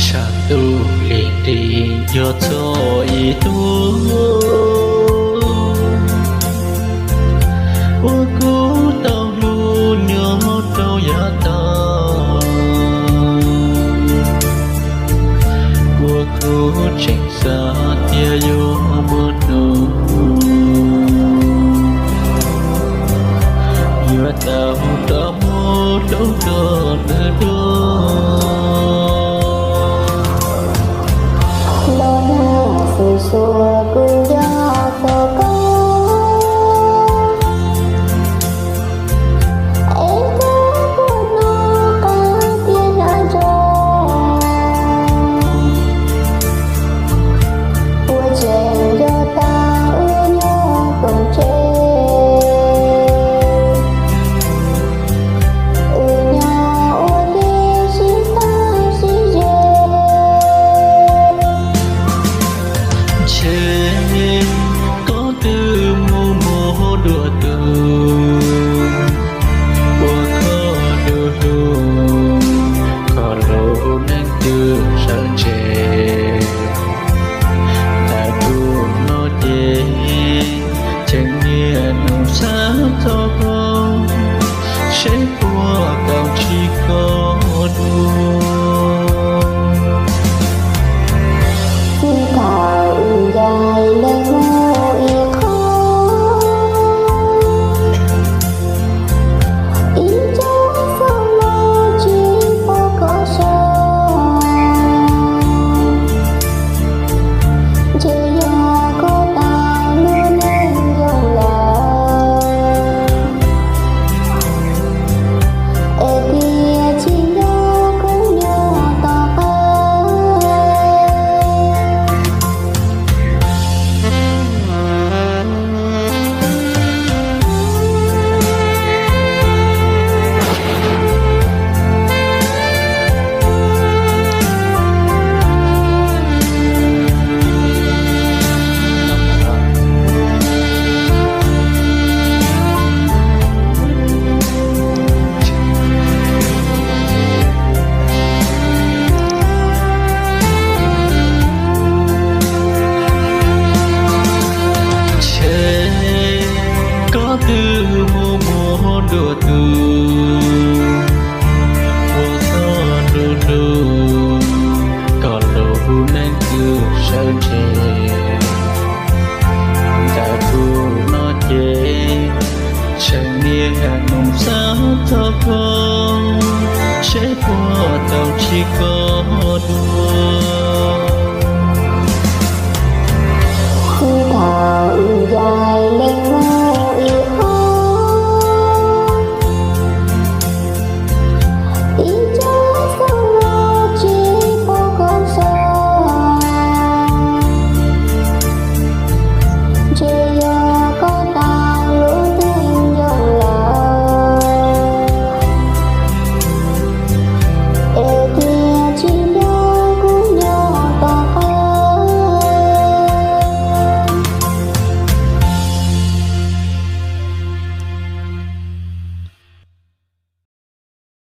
Tshav ntuj lig nrig nyob txog ib tug uas kuv tau hlub nyob rau yav tag, uas kuv tseem xav tias yuav muaj hnub yuav tau rov mus hlub dua nws dua. Los nag xwm xuas kuv nco txog koj, es koj puas hnov qab tias hnab ntsog, puas tseem nco tau wb nyob koom tsev, wb nyob ua ke sib pab sib ze. Ntshe koj twb mus muaj dua tus uas koj hlub hlub, koj lub neej twb sawv ntseg. Ntawm kuv no ces tseem niaj hnub xav txog koj, seb puas tau ntsib koj dua. Txij thaum wb ncaim leej mus ib qho, ib tsob xov los tsis pom koj sau, ntshe yog koj tau lub neej zoo lawm, es tias tsis nco kuv nyob tom qab. Ntshe koj twb mus muaj dua tus uas koj hlub hlub, koj lub neej twb sawv ntseg. Ntawm kuv no ces tseem niaj hnub xav txog koj, seb puas tau ntsib koj dua.